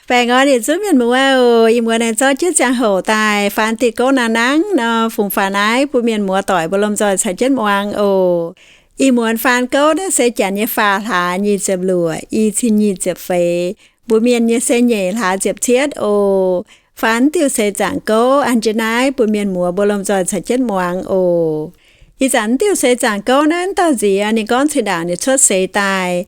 Baengh orn yietc zungv mienh muoz oc. Ih muonz aengx zorqv jienv ziangh hoc daaih faan diuh gouv naaiv nangv nor, fungx faaux naaiv bun mienh muoz doic mbuo lomh nzoih caux jienv muangx oc. Ih muonz faan gouv naaiv se janx nyei faah hlaax nyic ziepc luoqc, i cin nyic ziepc feix, mbuo mienh nyei se nyeic hlaax ziepc cietv oc. Faan diuh seix zaangc gouv an jienv naaiv bun mienh muoz mbuo lomh nzoih caux jienv muangx oc. Ih zanc diuh seix zaangc gouv naaiv dauh nziex ninh gorngv zinh ndaangc ninh cuotv seix daaih,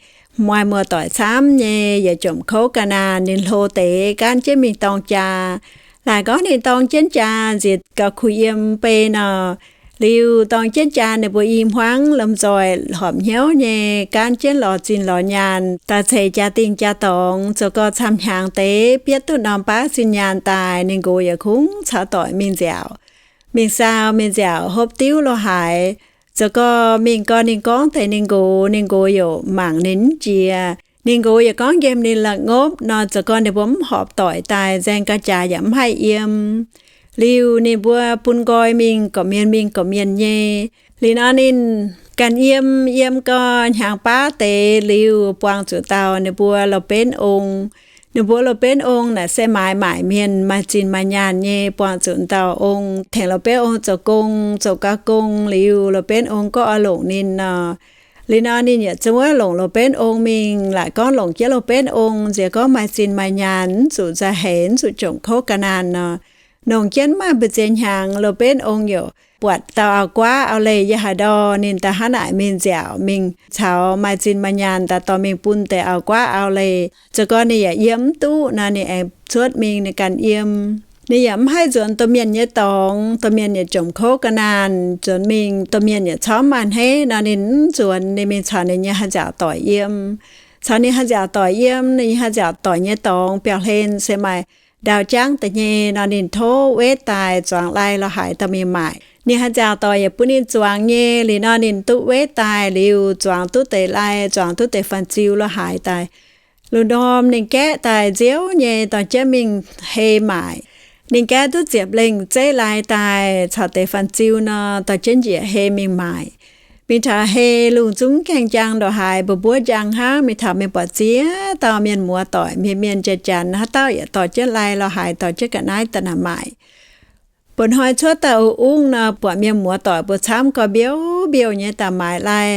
maaih muoz-doic camv nyei, yietc jomc kouv ga'naanh, ninh hlo deix gaanv jienv mingh dorng jaa. Laaic gorngv ninh dorng jienv jaa nziex gauh kuh yiem bei nor, liuz dorng jienv jaa ninh mbuo i hmuangv lomh nzoih horpc hnyouv nyei gaanv jienv lorz zinh lorz nyaanh daaih ceix jaa-dingh jaa-dorngx, zoux gau camv hnyangx deix bietv duqv norm baav zinh nyaanh daaih, ninh nqox yaac kungx caux doic mingh nziaauc. Mingh saau mingh nziaauc hopv diuv lo haaix. Zoux gau mingh gau ninh gorngv deix ninh nqox, ninh nqox yaac mangc ninh mv jiex. Ninh nqox yaac gorngv nqemh ninh la'ngopv nor, zoux gau ninh mbuo mv horpc doic daaih, nzaeng ga'jaax yaac mv haih yiem. Liuz ninh mbuo bun nqoi mingh gorqv-mienh mingh gorqv-mienh nyei. Liuz nor ninh ganh yiem, yiem gau hnyangx baav deix liuz buangh zuqc dauh ninh mbuo loz-benv ong. Ninh mbuo loz-benv ong naaic se maaiz maaic mienh maaih zinh maaih nyaanh nyei, buangh zuqc dauh ong tengx loz-benv ong zoux gong, zoux gau gong liuz loz-benv ong gorngv oix longc ninh nor. Liuz nor ninh yaac zungv wuov longc loz-benv ong mingh. Laaic gorngv longc jienv loz-benv ong nziex gorngv maaih zinh maaih nyaanh, mv zuqc nzauh heix, mv zuqc jomc kouv ga'naanh nor. Longc jienv maaih mbu'ziex hnyangx, loz-benv ong yaac buatc dauh auv-guaav auv-leih yiem haaix ndau, ninh daaih hnangv naaic mingh nziaauc mingh caux maaih zinh maaih nyaanh daaih dorh mingh bun deix auv-guaav auv-leih. Zoux gau ninh yaac yiem mv duqv nor, ninh aengx cuotv mingh ninh ganh yiem. Ninh yaac mv haih nzuonx domh mienh nyei dorngx, domh mienh yaac jomc kouv ga'naanh, nzuonx mingh domh mienh yaac camv maanh hneiv nor, ninh mv nzuonx. Ninh mingh caux ninh nyei haaix nziaauc doic yiem. Caux ninh haaix nziaauc doic yiem, ninh nyei haaix nziaauc doic nyei dorngx biauv-hlen se maaih ndau jangv deix nyei nor, ninh tov wetv daaih zuangx lai lo haaix dorh mingh maaic. Ninh haaix nziaauc doic yaac bun ninh zuangx nyei. Liuz nor ninh duqv wetv daaih liuz, zuangx duqv deix lai, zuangx duqv deix fan-ziu lo haaix daaih, lungh ndorm ninh gaeqv daaih nziouv nyei dorh jienv mingh hei maaic. Ninh gaeqv duqv ziepc lengh zeiv lai daaih caux deix fan-ziu nor, dorh jienv njiec hei mingh maaic. Mingh taux hei lungh zungv gaengh njang ndongc haaix, mbuov mbuov njang hnangv. Mingh taux mingh buatc ziex dauh mienh muoz doic, mienh mienh janx-janx, haaix dauh yaac dorh jienv lai lo haaix, dorh jienv ga'naaiv daaih naaic maaic. Mba'hnoi cuotv daaih ungv nor, buatc mienh muoz doic mbuo camv gau mbiouv mbiouh nyei daaih maaiz lai.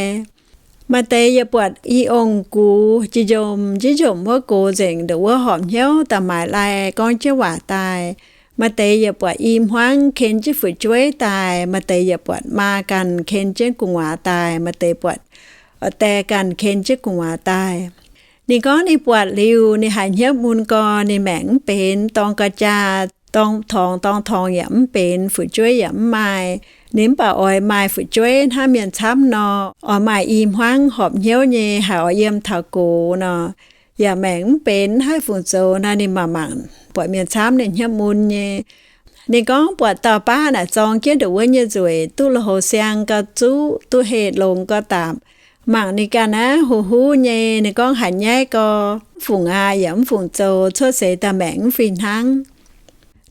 Maaih deix yaac buatc i ong-gux, njimv-njomc, njimv-njomc wuov gox nzengc, ndongc wuov horpc hnyouv daaih maaiz lai gorngv jienv waac daaih. Maaih deix yaac buatc i hmuangv ken jienv fu'jueiv daaih. Maaih deix yaac buatc maa ganh ken jienv gu'nguaaz daaih. Maaih deix buatc die ganh ken jienv gu'nguaaz daaih. Ninh gorngv ninh buatc liuz, ninh haiz hnyouv mun gau, ninh maengc mv benx, dorng ga'jaa, dorng torngx dorng torngx yaac mv benx, fu'jueiv yaac mv maaih. Ninh mv baac oix maaih fu'jueiv hnangv mienh camv nor, oix maaih i hmuangv horpc hnyouv nyei, haiz oix yiem taux gox nor, yaac maengc mv benx, mv haih fungc zoux nor. Ninh mangc mangc buatc mienh camv ninh hnyouv mun nyei. Ninh gorngv buatc dauh baav naaic zorng jienv ndongc wuov nyei nzueic, duqv lui-houx siang gau zuqv, duqv heh longx gau daapc. Mangc ninh ganh aqv, huv huv nyei. Ninh gorngv haiz nyaiv gau, mv fungc aqv, yaac mv fungc zoux, cuotv seix daaih maengc mv fih hnangv.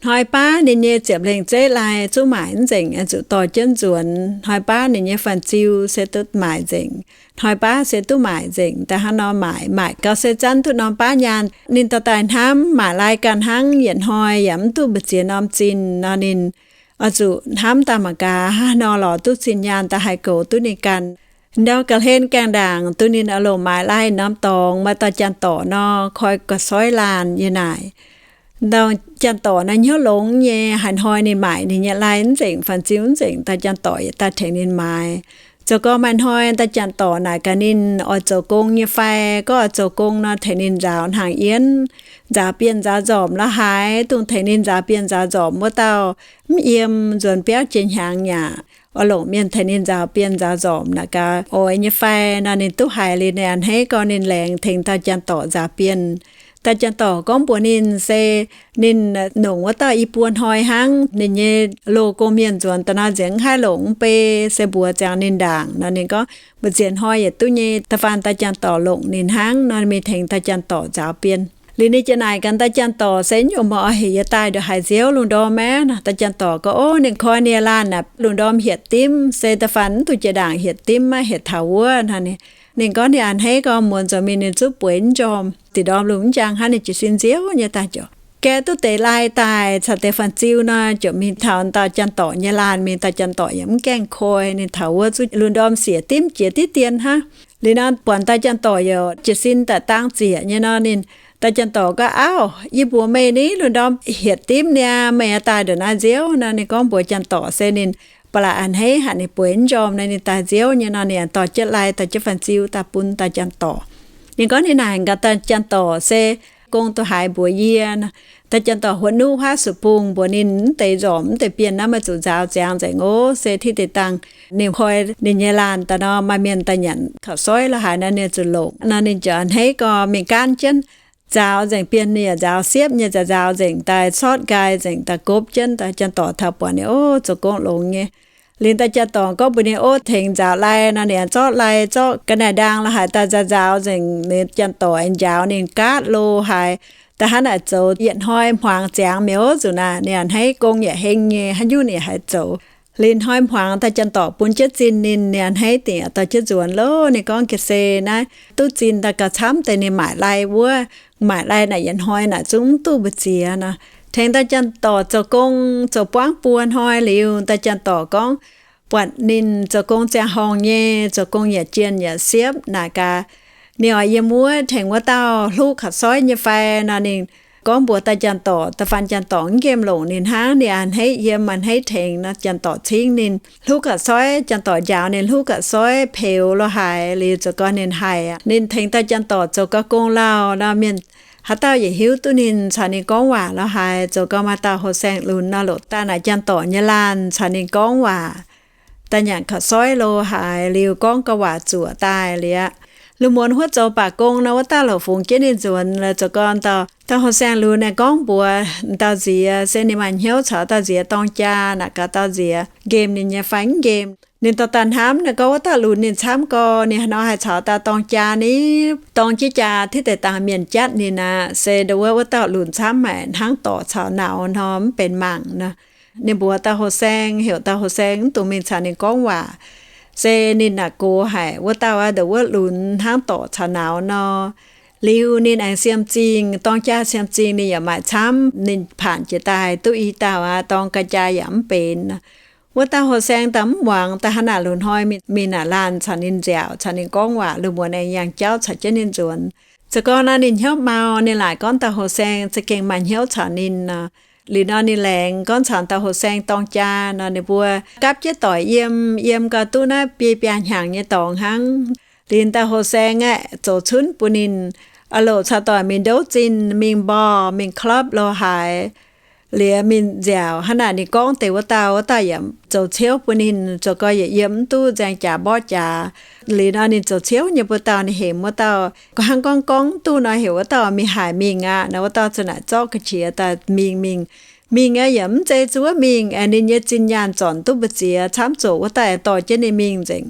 Hnoi baav ninh nyei ziepc lengh zeiv lai zuqv maaic mv nzengc, zuqc dorh jienv nzuonx. Hnoi baav ninh nyei fan-ziu se duqv maaic nzengc. Hnoi baav se duqv maaic nzengc. Da'hnangv nor maaic, maaic gau se zanv duqv norm baav nyaanh. Ninh dorh daaih hnamv, maaic lai ganh hnangv, yietc hnoi yaac mv duqv mbu'ziex norm zinh nor, ninh oix zuqc hnamv daaih mangc gaax, haaix nor lorz duqv zinh nyaanh daaih haih goux duqv ninh ganh. Ndau ga'hlen gaengh ndaangc, duqv ninh oix longc maaic lai norm dorngx, maaih dauh janx-dorc nor koi ga'soiv laanh yiem naaic. Dauh janx-dorc naaiv hnyouv longx nyei, haaix hnoi ninh maaic ninh nyei lai mv nzengc, fan-ziu mv nzengc, dauh janx-dorc yietc daaih tengx ninh maaiz. Zoux gau maaih hnoi dauh janx-dorc naaic gaax ninh oix zoux gong nyei fai, gorngv oix zoux gong nor tengx ninh nzaaux hnaangx-yienv, nzaaux bienh nzaaux nzormc la'haaix, dongh tengx ninh nzaaux bienh nzaaux nzormc wuov dauh mv yiem, nzuonx biauv jiex hnyangx yaac oix longc mienh tengx ninh nzaaux bienh nzaaux nzormc naaic gaax oix nyei fai nor, ninh duqv haiz liuz ninh a'hneiv gau ninh laengz tengx dauh janx-dorc nzaaux bienh. Dauh janx-dorc gorngv mbuox ninh se ninh nongc wuov dauh i buo hnoi hnangv, ninh nyei loz gong-mienh nzuonx da'nor nzengc, mv haih longc mv bei, se mbuox ziangx ninh ndaangc nor. Ninh gorngv mbu'ziex hnoi yietc duqv nyei, da'faanh dauh janx-dorc longc ninh hnangv nor, mingh tengx dauh janx-dorc nzaaux bienh. Liuz ninh ziouc naaic gaax dauh janx-dorc se, Nyungc meih oix heuc yie daaih ndongc haaix nziouv lungh ndorm maiv? Dauh janx-dorc gorngv, Ov, ninh koi ninh laanh naaic lungh ndorm hietc dimv, se da'faanh mv duqv jiex ndaangc hietc dimv maiv, hietc taux wuov hnangv. Ninh gorngv ninh a'hneiv gorngv muonz nzunc mingh ninh zungv bueix mv njormh, da'nyeic ndorm lungh mv njang hnangv, ninh jiez sin nziouv nyei daaih ziouc gaeqv duqv deix lai daaih caux deix fan-ziu nor, ziouc mingh taux dauh janx-dorc nyei laanh. Mingh, dauh janx-dorc yaac mv gaengh koi. Ninh taux wuov zungv lungh ndorm siec dimv jiex diqv dien hnangv. Liuz nor buatc dauh janx-dorc yaac jiez sin daaih dang ziec nyei nor, ninh, dauh janx-dorc gorngv, Auv, yie mbuox meih ni, lungh ndorm hietc dimv niaa, meih daaih ndongc naaiv nziouv nor. Ninh gorngv mbuox janx-dorc se ninh ba'laqc a'hneiv haic, ninh bueix mv njormh nor, ninh daaih nziouv nyei nor, ninh dorh jienv lai, dorh jienv fan-ziu daaih bun dauh janx-dorc. Ninh gorngv ninh naaic gaax dauh janx-dorc se, Gong duqv haaix mbuox yie nor. Dauh janx-dorc huotv nuqv huaav suqc bung mbuox ninh, Mv deix nzormc, mv deix bienh naaiv meih zuqc nzaaux ziangx nzengc oc. Se tiv deix dangh ninh koi ninh nyei laanh daaih nor, maaih mienh daaih nyanc kaux soiv lorh haaix nor, ninh zuqc longc nor. Ninh ziouc a'hneiv gorngv mingh gaanv jienv nzaaux nzengc bienh. Ninh yaac nzaaux siepv nyei, nzaaux nzaaux nzengc daaih, sortv nqaai nzengc daaih, gopv jienv. Dauh janx-dorc taux buatc ninh, Ov, zoux gong longx nyei. Liuz dauh janx-dorc gorngv mbuox ninh, Ov, tengx nzaaux lai nor. Ninh aengx zorqv lai, zorqv ga'naaiv-ndaang lorh haaix daaih nzaaux nzaaux nzengc. Ninh janx-dorc aengx njaaux ninh gaatv lo haaix daaih, hnangv naaic zoux yietc hnoi hmuangx ziangx mi'aqv. Zuqc naaic ninh a'hneiv gong yaac heng nyei, haaix nyungc ninh haih zoux. Liuz hnoi hmuangx daaih janx-dorc bun jienv zinh ninh, ninh a'hneiv dingc dorh jienv nzuonx loh. Ninh gorngv, Ga'se naaiv duqv zinh daaih gauh camv deix, ninh maaic lai wuov. Maaic lai naaic yietc hnoi naaic zungv mv duqv mbu'ziex nor. Tengx dauh janx-dorc zoux gong zoux buangv buo hnoi liuz, dauh janx-dorc gorngv buatc ninh zoux gong ziangh horngh nyei, zoux gong yaac jienh yaac siepv naaic gaax, Ninh oix yiem wuov tengx wuov dauh hluv kaux soiv nyei fai nor? Ninh gorngv mbuox dauh janx-dorc, da'faanh janx-dorc mv nqemh longc ninh hnangv. Ninh a'hneiv yiem, a'hneiv tengx nor, janx-dorc cingv ninh hluv kaux soiv. Janx-dorc njaaux ninh hluv kaux soiv peux lo haaix liuz, zoux gau ninh haih aqv. Ninh tengx dauh janx-dorc zoux gau gong lauh nor, mienh haaix dauh yaac hiuv duqv ninh, caux ninh gorngv waac lo haaix. Zoux gau maaih dauh houh saeng lunx nor, loqc daaih naaic janx-dorc nyei laanh caux ninh gorngv waac, daaih nyanc kaux soiv lo haaix liuz, gorngv gau waac zuoqc daaih liuz aqv. Lungh muonz huotv zoux baac gong nor, wuov dauh loqc fungx jienv ninh nzuonx. Zoux gau dauh, dauh houh saeng lunx naaic gorngv mbuox dauh nziex se ninh maaih hnyouv caux dauh nziex dorng jaa. Naaic gaax dauh nziex nqemh ninh nyei fai mv nqemh. Ninh dorh daaih hnamv naaic gorngv, Wuov dauh lunx ninh camv gau, ninh haaix nor haih caux dauh dorng jaa ni? Dorng jienv jaa tiv deix dangh mienh jatv ninh aqv. Se ndo wuov, wuov dauh lunx camv haic, hnangv dorc caux nauz nor, mv benx mangc nor. Ninh mbuox dauh houh saeng, heuc dauh houh saeng mv dungx mingh caux ninh gorngv waac. Se ninh naaic gox haic, wuov dauh aqv, ndo wuov lunx hnangv dorc caux nauz nor. Liuz ninh aengx siem zingh, dorng jaa siem zingh ninh yaac maaic camv. Ninh paanc jiex daaih duqv i dauh aqv, dorng ga'jaa yaac mv benx. Wuov dauh houh saeng daaih mv muangx, daaih hnangv naaic lunx hnoi mingh naaic laanh caux ninh nziaauc, caux ninh gorngv waac, lungh muonz aengx yangh jauv caux jienv ninh nzuonx. Zoux gau nor ninh hnyouv mau, ninh laaic gorngv dauh houh saeng za'gengh maaih hnyouv caux ninh nor. Liuz nor ninh laengz gorngv caux dauh houh saeng dorng jaa nor, ninh mbuo gapv jienv doic yiem, yiem gau duqv naaiv biei biaa hnyangx nyei dorngx hnangv. Liuz dauh houh saeng aeqv, zoux cunv bun ninh, aa, loqc caux doic mingh ndouv zinh, mingh mborh, mingh club lo haaix, liuz mingh nziaauc. Hnangv naaic ninh gorngv deix wuov dauh, wuov dauh yaac zoux ciouv bun ninh, zoux gau yaac yiem mv duqv, nzaeng jaax mborqv jaax. Liuz nor ninh zoux ciouv nyei mbuo dauh, ninh hemx wuov dauh, hnangv gorngv gorngv mv duqv nor, heuc wuov dauh mingh haaix mingh aqv nor, wuov dauh za'naaic zorqv ga'qiex daaih mingh mingh. Mingh aeqv, yaac mv zeiz zuov mingh, aengx ninh nyei zinh nyaanh zornc duqv mbu'ziex, camv zoqc wuov dauh aengx dorh jienv ninh mingh nzengc.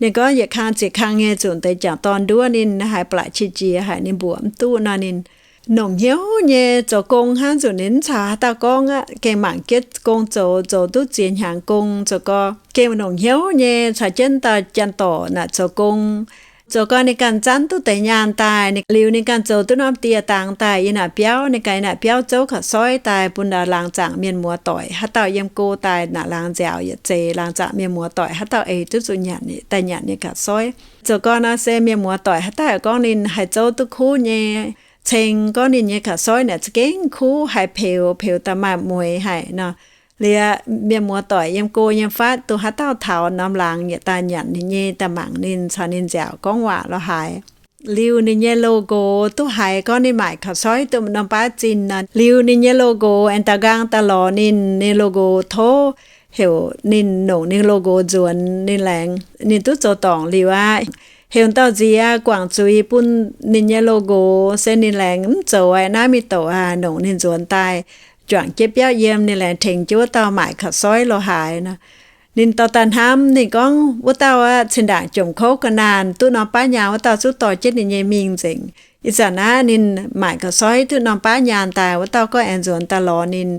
Ninh gorngv yietc kang ziex kang nyei, zuqc deix jangc dorn nduov ninh haiz ba'laqc qiex jiez haic, ninh mbuoqc mv duqv nor, ninh nongc hnyouv nyei zoux gong hnangv, zuqc ninh mv caux haaix dauh gorngv aqv, gengh mangc jienv gong zoux, zoux duqv ziex hnyangx gong, zoux gau gengh nongc hnyouv nyei caux jienv dauh janx-dorc naaic zoux gong. Zoux gau ninh ganh zanv duqv deix nyaanh daaih. Liuz ninh ganh zoux duqv norm dieh dangx daaih yiem naaic biauv. Ninh ganh yiem naaic biauv zouv kaux soiv daaih bun laangz zaangc mienh muoz doic. Haaix dauh yiem go daaih naaic laangz nziaauc yietc zeiz, laangz zaangc mienh muoz doic haaix dauh eix duqv zuqc nyanc daaih nyanc nyei kaux soiv. Zoux gau nor se mienh muoz doic haaix dauh gorngv ninh haih zouv duqv kuv nyei, ceng gorngv ninh nyei kaux soiv naaic za'gengh kuv, haih peux, peux daaih maaih mueix haic nor. Liuz mienh muoz doic yiem go yiem fatv, duqv haaix dauh taux norm laangz yietc daaih nyanc ninh nyei, daaih mangc ninh, caux ninh nziaauc gorngv waac lo haaix. Liuz ninh nyei loz-nqox duqv haiz gorngv ninh maaic kaux soiv duqv norm baav zinh nor, liuz ninh nyei loz-nqox aengx daaux nqaang daaih lorz ninh. Ninh loz-nqox tov heuc ninh nongc ninh loz-nqox nzuonx. Ninh laengz ninh duqv zoux dorngc liuz aqv, heuc dauh nziex guangc zuiz bun ninh nyei loz-nqox, se ninh laengz mv zoux aqv, naaiv mingh douc aqv, nongc ninh nzuonx daaih juangc jienv biauv yiem. Ninh laengz tengx jienv wuov dauh maaic kaux soiv lo haaix nor. Ninh dorh daaih hnamv, ninh gorngv wuov dauh aqv, zinh ndaangc jomc kouv ga'naanh duqv norm baav nyaanh, wuov dauh zungv dorh jienv ninh nyei mingh nzengc. Ih zanc naaiv ninh maaic kaux soiv duqv norm baav nyaanh daaih, wuov dauh gorngv aengx nzuonx daaih lorz ninh.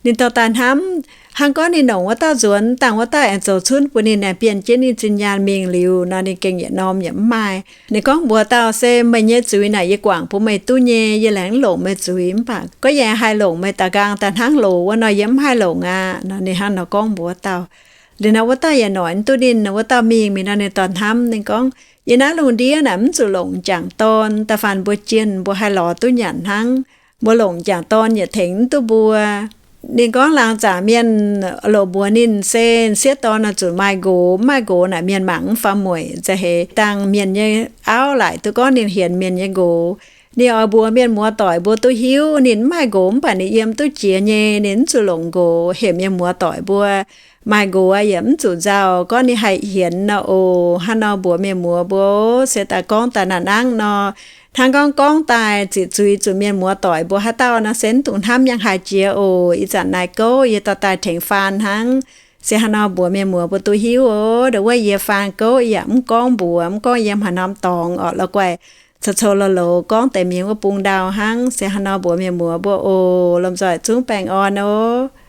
Ninh dorh daaih hnamv, hnangv gorngv ninh longc wuov dauh nzuonx, dangh wuov dauh aengx zoux cunv bun ninh, aengx bienh jienv ninh zinh nyaanh mingh liuz nor, ninh gengh yietc norm yaac mv maaih. Ninh gorngv mbuox dauh, Se meih nyei zuiz naaic yie guangc bun meih duqv nyei. Yie laengz mv longc meih zuiz, mv baac gorngv yie haih longc meih daaih nqaang daaih hnangv loz wuov nor, yie mv haih longc aqv. Nor ninh hnangv nor gorngv mbuox wuov dauh. Liuz nor wuov dauh yaac noic duqv ninh, wuov dauh mingh, mingh nor ninh dorh hnamv, ninh gorngv, Yie naaiv lungh ndiev naaic mv zuqc longc m'jangc dorn. Da'faanh mbuo jienh mbuo haih lorz duqv nyanc hnangv. Mbuo longc m'jangc dorn yaac tengx mv duqv mbuo. Ninh gorngv laangz zaangc mienh loc mbuox ninh se sieqv dorn naaic zuqc maaih nqox, mv maaih nqox naaic mienh mangc mv faaux mueic. Za'heix dangh mienh nyei auv laaic duqv gorngv ninh hienx mienh nyei nqox. Ninh oix mbuox mienh muoz doic mbuo duqv hiuv, ninh mv maaih nqox mv baac ninh yiem duqv jiex nyei, ninh mv zuqc longc nqox. Heuc mienh muoz doic mbuo maaih nqox yaac mv zuqc nzauh, gorngv ninh haih hienx nor oc. Hnangv nor mbuox mienh muoz mbuo, se daaih gorngv daaih naaiv nangv nor, hnangv gorngv gorngv daaih ziqc zuiz zuqc mienh muoz doic mbuo haaix dauh nor, se mv dungx hnamv, yangh haaix jiex oc. Ih zanc naaiv gouv yie dorh daaih tengx faan hnangv. Se hnangv nor mbuox mienh muoz mbuo duqv hiuv oc. Ndongc wuov yie faan gouv yaac mv gorngv mbuox, mv gorngv yiem haaix norm dorngx orqc, la'guaih cou-cou la'loz gorngv deix mienh wuov bung ndau hnangv. Se hnangv nor mbuox mienh muoz mbuo oc. Lomh nzoih zungv baengh orn oc.